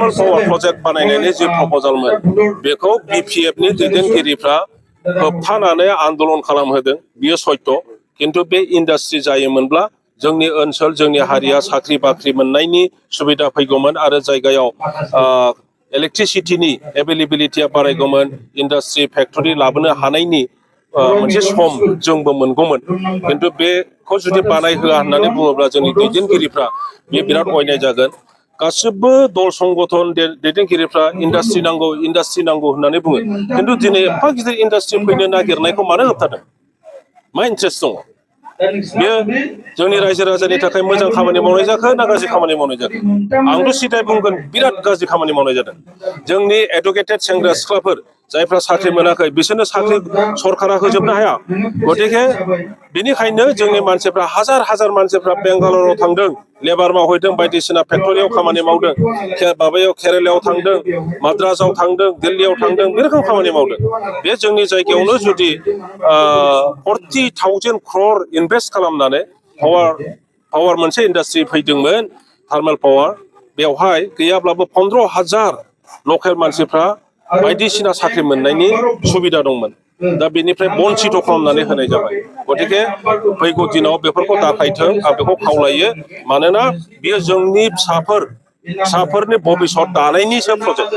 thermal power project बानायनायनि जि प्रप'जालमोन बेखौ बिपिएफनि दैदेनगिरिफ्रा होबथानानै आन्दोलन खालामहोदों बियो सत्य किन्तु बे इन्डास्ट्रि जायोमोनब्ला जोंनि ओनसोल जोंनि हारिया साख्रि बाख्रि मोननायनि सुबिदा फैगौमोन आरो जायगायाव इलेक्ट्रिसिटिनि एभेलेबिलिटिया बारायगौमोन इन्डास्ट्रि फेक्टरि लाबोनो हानायनि मोनसे सम जोंबो मोनगौमोन किन्तु बेखौ जुदि बानायहोआ होननानै बुङोब्ला जोंनि दैदेनगिरिफ्रा बे बिराद अयनाय जागोन गासिबो दल संगठन दैदेनगिरिफ्रा इन्डास्ट्रि नांगौ होननानै बुङो किन्तु दिनै एफा गिदिर इन्डास्ट्रि फैनो नागिरनायखौ मानो होबथादों मा इन्ट्रेस्ट दङ बेयो जोंनि रायजो राजानि थाखाय मोजां खामानि मावनाय जाखो ना गाज्रि खामानि मावनाय जाखो आंथ' सिदाय बुंगोन बिराद गाज्रि खामानि मावनाय जादों जोंनि एडुकेटेड सेंग्रा सिख्लाफोर जायफ्रा साख्रि मोनाखै बिसोरनो साख्रि सरकारा होजोबनो हाया गतिके बेनिखायनो जोंनि मानसिफ्रा हाजार मानसिफ्रा बेंगालराव थांदों लेबार मावहैदों बायदिसिना फेक्टरियाव खामानि मावदों माबायाव केरेलायाव थांदों माद्रासाव थांदों दिल्लीयाव थांदों बे रोखोम खामानि मावदों बे जोंनि जायगायावनो जुदि 40,000 crore इनभेस्ट खालामनानै पावार मोनसे इन्डास्ट्रि फैदोंमोन थार्मेल पावार बेवहाय गैयाब्लाबो 15,000 लकेल मानसिफ्रा बायदिसिना साख्रि मोननायनि सुबिदा दंमोन दा बेनिफ्राय बन्सित खालामनानै होनाय जाबाय गतिके फैगौ दिनाव बेफोरखौ दाखायथों आं बेखौ खावलायो मानोना बेयो जोंनि फिसाफोरनि भबिसत दानायनिसो प्रजेक्ट